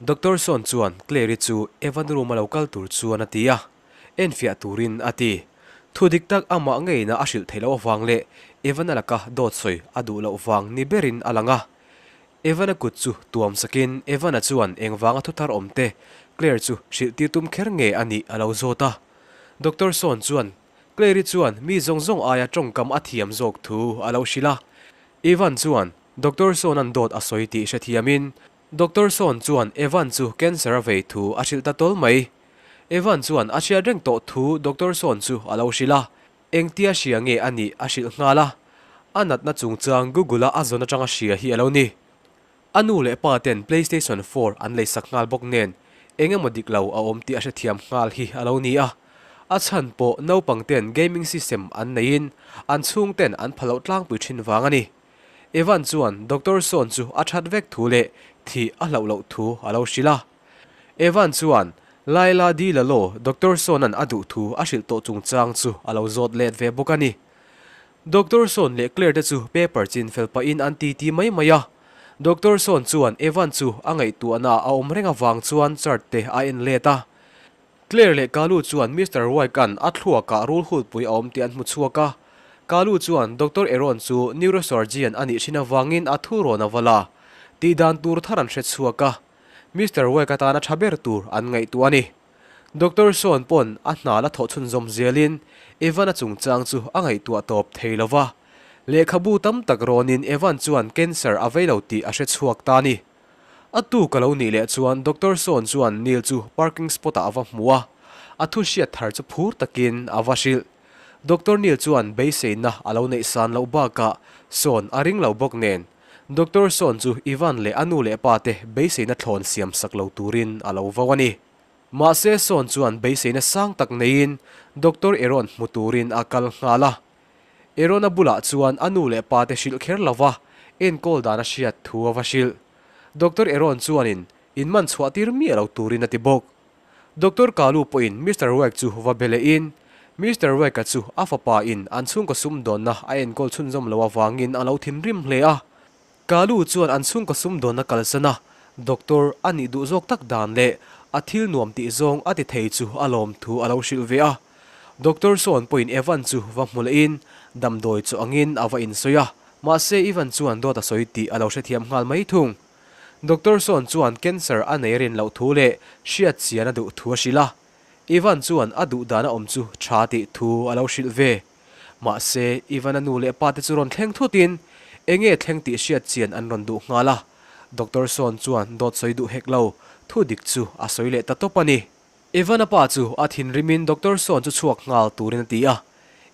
Doctor Son chuan Claire-i chu Evan room a lo kal tur chuan a ti a, enfiah turin a ti. Thu dik tak amah ngeina a hrilh theih loh avang leh Evan-a laka dawt sawi a duh loh vang ni berin a lang a. Evan-a kut chu tuam sakin Evan-a chuan engvanga thu thar awm te Claire chu hrilh tir tum kher nge a nih a lo zawt a. Doctor Son chuan Claire-i chuan mi zawng zawng aia tawngkam a thiam zawk thu a lo hrilh a. Evan chuan Doctor Son-a'n dawt a sawi tih hrethiamin Doctor Son chuan Evan chu cancer a vei thu a hrilh ta tawl mai. Evan chuan a hriat reng tawh thu Doctor Son chu a lo hrilh a, engtia hria nge a nih a hrilh nghal a. A natna chungchang Google-a a zawn atanga hria hi a lo ni. A nu leh pa ten PlayStation 4 an leisak nghal bawk nen eng emaw dik lo a awm tih a hrethiam nghal hi a lo ni a. A chhan pawh naupang ten gaming system an neihin an chhung ten an pha loh tlangpui thin vang a ni. Evan chuan Doctor Son chu a that vek thu leh thih a hlauh loh thu a lo hrilh a. Evan chuan Laila Di Lalo Doctor Son-a'n a duh thu a hrilh tawh chungchang chu a lo zawt let ve bawk a ni. Doctor Son leh Claire te chu paper chin fel pahin an titi mai mai a. Doctor Son chuan Evan chu a ngaihtuahna a awm reng avang chuan chart te a en let a. Claire leh Kalu chuan Mister Wyk-a'n a thluakah rulhutpui a awm tih an hmu chhuak a. Kalu chuan Doctor Aaron chu neurosurgeon a nih thin avangin a thu rawn a va la. Tih dan tur thar an hre chhuak a. Mister Wyk atana tha ber tur an ngaihtuah a ni. Doctor Sean pawn a hna la thawh chhunzawm zelin Evan-a chungchang chu a ngaihtuah tawp thei lo va. Lehkhabu tam tak rawnin Evan chuan cancer a vei lo tih a hre chhuak ta a ni. A tu ka lo nih leh chuan Doctor Sean chuan Neil chu parking spot ah a va hmu a, a thu hriat thar chu phur takin a va hrilh. Doctor Neil chuan beiseina a lo neih san loh bakah Sean a ring lo bawk nen Doctor Sean chu Ivan leh a nu leh pa te beiseina thlawn siam sak lo turin a lo vo a ni. Mahse Sean chuan beiseina sang tak neiin Doctor Aaron hmu turin a kal nghal a. Aaron-a bulah chuan a nu leh pa te hrilh kher lo va, enkawl dan a hriat thu a va hrilh. Doctor Aaron chuanin in man chhuah tir miah lo turin a ti bawk. Doctor Kalu pawhin Mister Wake chu va be lehin, Mister Wake-a chu a fapa in an chhungkaw sumdawnna a enkawl chhunzawm lo avangin a lo thinrim hle a. Kalu chuan an chhungkaw sumdawnna kalsan a, doctor a nih duh zawk tak dan leh a thil nuam tih zawng a ti thei chu a lawm thu a lo hrilh ve a. Doctor Sawn pawhin Evan chu va hmu lehin damdawi chu angin a va insawi a, mahse Evan chuan dawt a sawi tih a lo hrethiam nghal mai thung. Doctor Sawn chuan cancer a nei rin loh thu leh hriat chian a duh thu a hrilh a, Evan chuan a duh dan a awm chu tha tih thu a lo hrilh ve. Mahse Evan-a nu leh pa te chu rawn thleng thutin enge thleng tih hriat chian an rawn duh nghal a, Doctor Sawn chuan dawt sawi duh hek lo, thu dik chu a sawi leh ta tawp a ni. Evan-a pa chu a thinrimin Doctor Sawn chu chhuak nghal turin a ti a.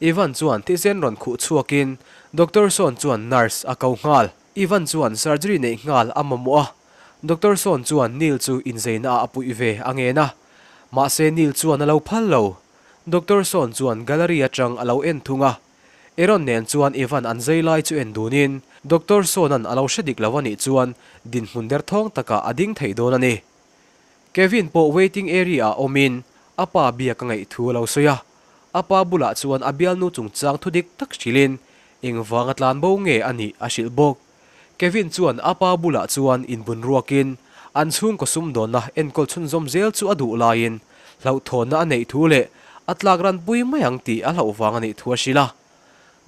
Evan chuan thisen rawn khuh chhuakin Doctor Sawn chuan nurse a ko nghal. Evan chuan surgery neih nghal a mamawh a. Doctor Sawn chuan Neil chu inzeina ah a puih ve a ngen a. Mahse Neil chuan a lo phal lo. Doctor Sawn chuan gallery atang a lo en thung a. Aaron nen chuan Evan an zai lai chu en dunin Doctor Sawn-a'n a lo hre dik lo a nih chuan dinhmun derthawng takah a ding thei dawn a ni. Kevin pawh waiting area ah awmin a pa biak a ngaih thu a lo sawi a, a pa bulah chuan a bialnu chungchang thu dik tak hrilhin engvanga tlan bo nge a nih a hrilh bawk. Kevin chuan a pa bulah chuan inbun ruakin an chhungkaw sumdawnna enkawl chhunzawm zel chu a duh laiin hlauhthawnna a neih thu leh a tlak ranpui mai ang tih a hlauh vang a nih thu a hrilh a.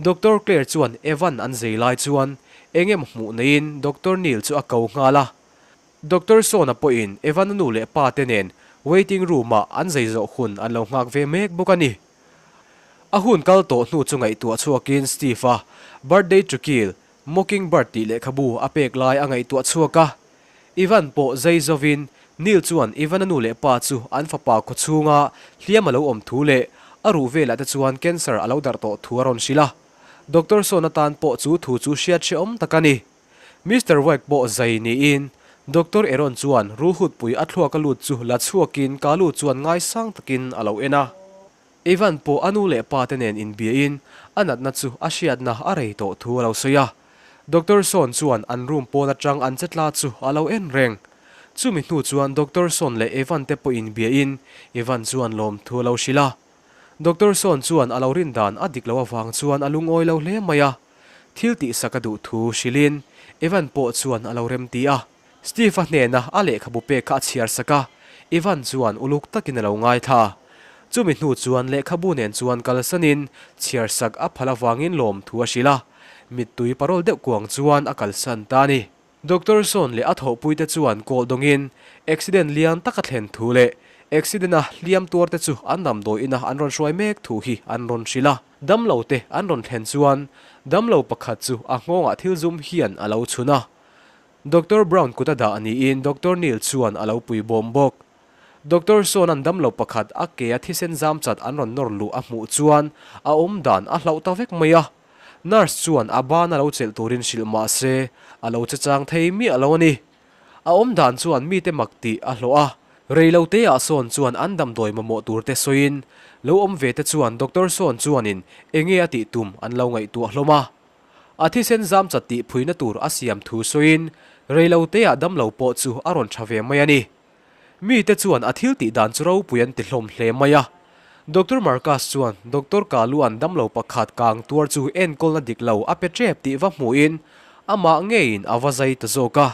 Doctor Claire chuan Evan an zei lai chuan eng emaw hmuh neiin Doctor Neil chu a ko nghal a. Doctor Sawna pawhin Evan-a nu leh pa te nen waiting room-ah an zei zawh hun an lo nghak ve mek bawk a ni. A hun kal tawh hnu chu ngaihtuah chhuakin Steve-a Birthday to Kill, Mockingbird tih lehkhabu a pek lai a ngaihtuah chhuak a. Evan pawh zei zovin Neil chuan Evan-a nu leh pa chu an fapa khawchhunga hliam a lo awm thu leh a ruh velah te chuan cancer a lo darh tawh thu a rawn hrilh a. Doctor Sawna tan pawh chu thu chu hriat hrehawm tak a ni. Mister Wake pawh zai niin Doctor Aaron chuan rulhutpui a thluak a lut chu la chhuakin Kalu chuan ngaisang takin a lo en a. Ivan pawh a nu leh pa te nen inbiain a natna chu a hriatna a rei tawh thu a lo sawi a. Doctor Sawn chuan an room pawn atang an che tla chu a lo en reng. Chumi hnu chuan Doctor Sawn leh Ivan te pawh inbiain Ivan chuan lawmthu a lo hrilh a. Doctor Sawn chuan a lo rin dan a dik loh avang chuan a lungawi lo hle mai a. Thil tihsak a duh thu hrilhin Evan pawh chuan a lo rem ti a. Steve-a hnena a lehkhabu pek kha a chhiar sak a, Ivan chuan uluk takin a lo ngaithla. Chumi hnu chuan lehkhabu nen chuan kalsanin chhiar sak a phal avangin lawmthu a hrilh a, mittui parawl deuh kuang chuan a kalsan ta a ni. Doctor Sawn leh a thawhpuite chuan kawl dawngin accident lian tak a thlen thu leh accident-a hliam tuarte chu an damdawi ina an rawn hruai mek thu hi an rawn hrilh a. Damlo te an rawn thlen chuan damlo pakhat chu a nghawngah thil zum hian a lo chhun a. Doctor Brown kut a dah niin Doctor Neil chuan a lo pui bawm bawk. Doctor Sawn-a'n damlo pakhat a ke a thisen zam chat an rawn nawr luh a hmuh chuan a awm dan a hlauh ta vek mai a. Nurse chuan a ban a lo chelh turin hrilh mah se, a lo che chang thei miah lo a ni. A awm dan chuan mite mak tih a hlawh a. Rei lo te ah Sawn chuan an damdawi mamawh tur te sawiin, lo awm ve te chuan Doctor Sawn chuanin enge a tih tum an lo ngaihtuah hlawm a. A thisen zam chat tih phuina tur a siam thu sawiin, rei lo te ah damlo pawh chu a rawn tha ve mai a ni. Mite chuan a thil tih dan chu ropui an ti hlawm hle mai a. Doctor Marcus chuan Doctor Kalua'n damlo pakhat kang tuar chu enkawlna dik lo a pe tep tih va hmuhin amah ngeiin a va zai ta zawk a.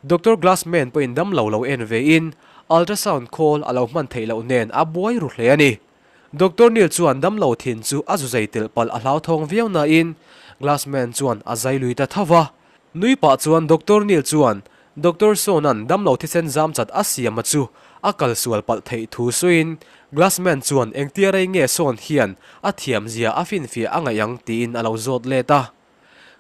Doctor Glassman pawhin damlo lo en vein ultrasound khawl a lo hman theih loh nen a buai ru hle a ni. Doctor Neil chuan damlo thin chu a zu zai telh palh a hlauthawng viau nain Glassman chuan a zai lui ta tho va. Nui pah chuan Doctor Neil chuan Doctor Sawn-a'n damlo thisen zam chat a siam a chu a kal sual palh theih thu sawiin Glassman chuan engtia rei nge Sawn hian a thiam zia a finfiah a ngaih ang tiin a lo zawt let a.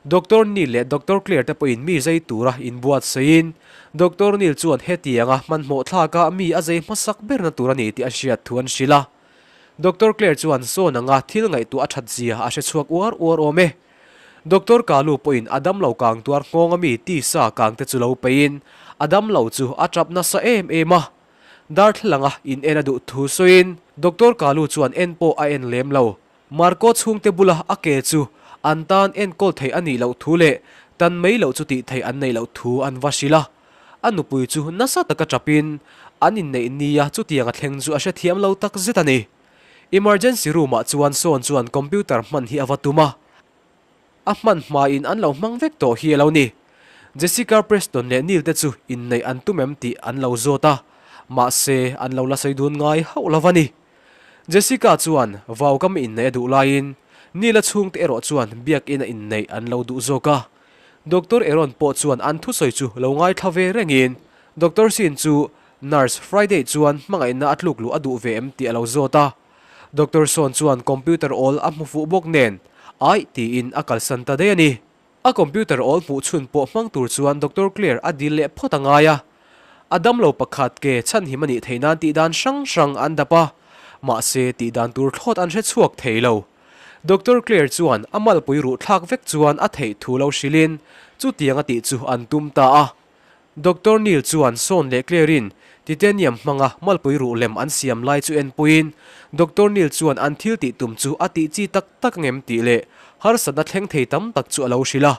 Doctor Neil leh Doctor Clare te pawhin mi zai tura inbuatsaihin Doctor Neil chuan hetianga hmanhmawh thlaka mi a zai hmasak berna tur a ni tih a hriat thu an hrilh a. Doctor Clare chuan Sawn anga thil ngaihtuah a that zia a hre chhuak uar uar awm e. Doctor Kalu pawhin a damlo kang tuar nghawng ami tisa kang te chu lo peiin a damlo chu a tap nasa em em a. Darthlalanga in en a duh thu sawiin Doctor Kalu chuan en pawh a en lem lo. Marco chhungte bula a ke chu an tan enkawl theih a nih loh thu leh tan mai loh chu tih theih an neih loh thu an va hrilh a. A nupui chu nasa taka tapin an inneih nia chutiang a thleng chu a hrethiam lo tak zet a ni. Emergency room ah chuan Sawn chuan computer hman hi a va tum a, a hman hmain an lo hmang vek tawh hi a lo ni. Jessica Preston leh Neil te chu inneih an tum em tih an lo zawt a, mahse an lo la sawi dun ngai hauh lo va ni. Jessica chuan vaukam inneih a duh laiin Neil a chhungte erawh chuan biakina inneih an lo duh zawk a. Doctor Aaron pawh chuan an thusawi chu lo ngaithla ve rengin Doctor Sin chu Nurse Friday chuan hmangaihna a tluk luh a duh ve em tih a lo zawt a. Doctor Sawn chuan computer awl a hmu fuh bawk nen, Aih tiin a kalsan ta daih a ni. A computer awl hmuh chhun pawh hmang tur chuan Doctor Clare a dil leh phawt a ngai a. A damlo pakhat ke chhanhim a nih theih nan tih dan hrang hrang an dap a, mahse tih dan tur thlawt an hre chhuak thei lo. Doctor Clare chuan a malpui ruh thlak vek chuan a theih thu lo hrilhin chutiang a tih chu an tum ta a. Doctor Neil chuan Sean leh Claire-in titanium hmanga malpui ruh lem an siam lai chu enpuiin Doctor Neil chuan an thil tih tum chu a tih chi tak tak ngem tih leh harsatna thleng thei tam tak chu a lo hrilh a.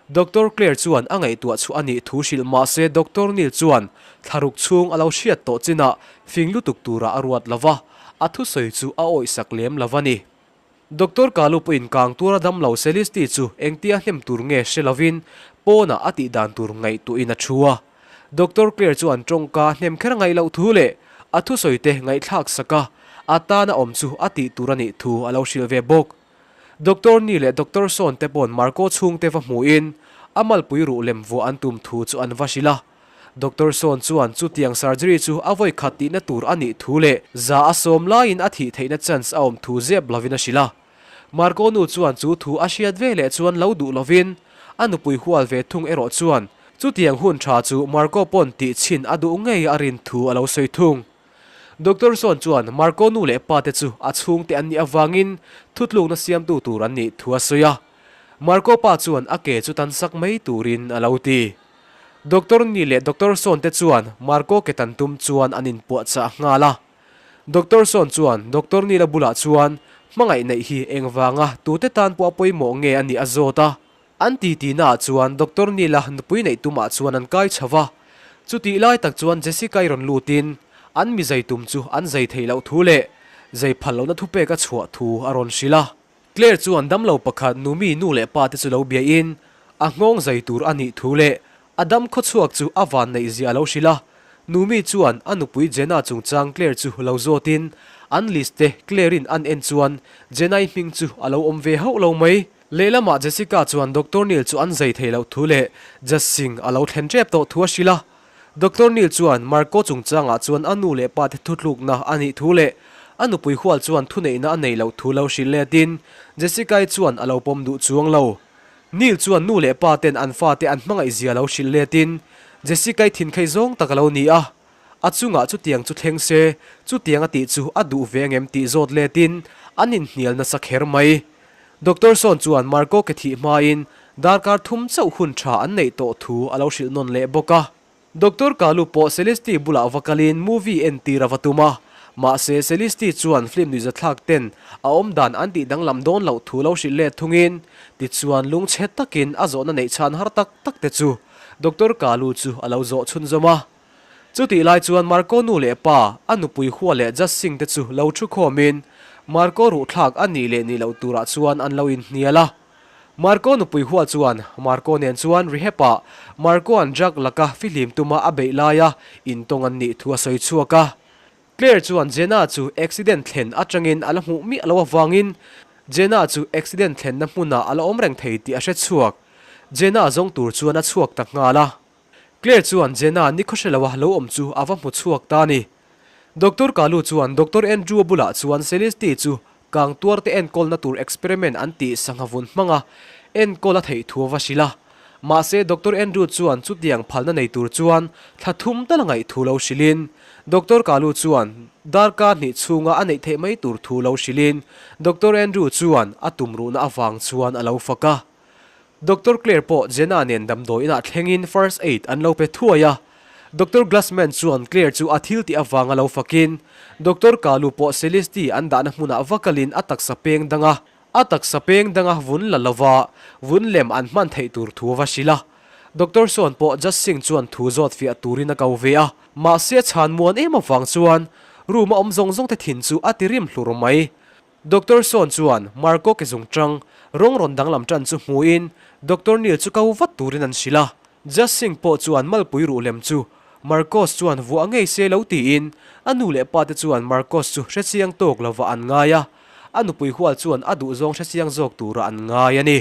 Doctor Claire chuan a ngaihtuah chhuah a nih thu hrilh mah se Doctor Neil chuan thlaruk chhung a lo hriat tawh chinah fing lutuk turah a ruat lo va, a thusawi chu a awihsak lem lo va ni. Doctor Kalu pawhin kang tura damlo Celeste chu engtia hnem tur nge hre lovin pawnah a tih dan tur ngaihtuahin a thu a. Doctor Clare chuan tawngka hnem kher ngaih loh thu leh a thusawi te ngaihthlak sak a, a tana awm chu a tih tur a nih thu a lo hrilh ve bawk. Doctor Ni leh Doctor Sawn te pawn Marco chhungte va hmuhin a malpui ruh lem vuah an tum thu chu an va hrilh a. Doctor Sawn chuan chutiang surgery chu a vawi khat tihna tur a nih thu leh za a sawm laiin a thih theihna chance a awm thu zep lovin a hrilh a. Marco nu chuan chu thu a hriat ve leh chuan lo duh lovin a nupui hual ve thung erawh chuan chutiang hun tha chu Marco pawn tih chhin a duh ngei a rin thu a lo sawi thung. Doctor Sawn chuan Marco nu leh pa te chu a chhungte an nih avangin thutlukna siamtu tur an nih thu a sawi a. Marco pa chuan a ke chu tan sak mai turin a lo ti. Doctor Ni leh Doctor Sawn te chuan Marco ke tan tum chuan an inpuahchah nghal a. Doctor Sawn chuan Doctor Nila bulah chuan hmangaih neih hi engvanga tute tan pawh a pawimawh nge a nih a zawt a. An titi naah chuan Doctor Nila nupui neih tumah chuan an kai chho va. Chutih lai tak chuan Jessica-i rawn lutin an mi zai tum chu an zai theih loh thu leh zai phal lohna thupek a chhuah thu a rawn hrilh a. Claire chuan damlo pakhat Numi nu leh pa te chu lo biain a nghawng zai tur a nih thu leh A dam khawchhuak chu a vanneih zia a lo hrilh a. Numi chuan a nupui Jenna chungchang Claire chu lo zawtin an list te Claire-in an en chuan Jenna-i hming chu a lo awm ve hauh lo mai. Lehlamah Jessica chuan Doctor Neil chu an zai thei loh thu leh Judge Singh a lo thlen tep tawh thu a hrilh a. Doctor Neil chuan Marco chungchangah chuan a nu leh pa te thutlukna a nih thu leh a nupui hual chuan thuneihna a nei loh thu lo hrilh letin Jessica-i chuan a lo pawm duh chuang lo. Neil chuan nu leh pa ten an fate an hmangaih zia lo hrilh letin Jessica-i thinkhei zawng tak a lo ni a, a chungah chutiang chu thleng se, chutiang a tih chu a duh ve angem tih zawt letin an inhnial nasa kher mai. Doctor Sawn chuan Marco ke thih hmain darkar thum chauh hun tha an neih tawh thu a lo hrilh nawn leh bawk a. Doctor Kalu pawh Celeste bulah va kalin movie entir a va tum a, mahse Celeste chuan film nuihzathlak ten a awmdan an tih danglam dawn loh thu lo hrilh let thungin, tichuan lungchhe takin a zawhna neih chhan har tak tak te chu Doctor Kalu chu a lo zawh chhunzawm a. Chutih lai chuan Marco nu leh pa, a nupui hua leh Judge Singh te chu lo thu khawmin Marco ruhthlak a nih leh nih loh turah chuan an lo inhnial a. Marco nupui hua chuan Marco nen chuan rehab-ah Marco-a'n drug laka fihlim tuma a beih laia intawng an nih thu a sawi chhuak a. Claire chuan Jenna chu accident thlen atangin a la hmuh miah loh avangin Jenna chu accident thlenna hmunah a la awm reng thei tih a hre chhuak. Jenna zawng tur chuan a chhuak ta nghal a. Claire chuan Jenna nikhawhre loa lo awm chu a va hmu chhuak ta a ni. Doctor Kalu chuan Doctor Andrew-a bulah chuan Celeste chu kang tuarte enkawlna tur experiment an tih sangha vun hmanga enkawl a theih thu a va hrilh a. Mahse Doctor Andrew chuan chutiang phalna nei tur chuan thla thum tal a ngaih thu lo hrilhin Doctor Kalu chuan darkar hnih chhunga a neih theih mai tur thu lo hrilhin Doctor Andrew chuan a tumruhna avang chuan a lo fak a. Doctor Claire pawh Jenna nen damdawi inah thlengin first aid an lo pe thuai a. Doctor Glassman chuan Claire chu a thil tih avanga lo fakin, Doctor Kalu pawh Celeste an dahna hmunah va kalin a taksa peng danga a taksa peng danga vun la lova vun lem an hman theih tur thu a va hrilh a. Doctor Sawn pawh Judge Singh chuan thu zawt fiah turin a ko ve a. Mahse a chhan muan em avang chuan room a awm zawng zawng te thin chu a ti rim hlur mai. Doctor Sawn chuan Marco ke zung tang rawng rawn danglam tan chu hmuin Doctor Neil chu ko vat turin an hrilh a. Judge Singh pawh chuan malpui ruh lem chu Marcos chuan vuah ngei se lo tiin a nu leh pa te chuan Marcos chu hrechiang tawk lovah an ngai a, a nupui hual chuan a duhzawng hrechiang zawk turah an ngai a ni.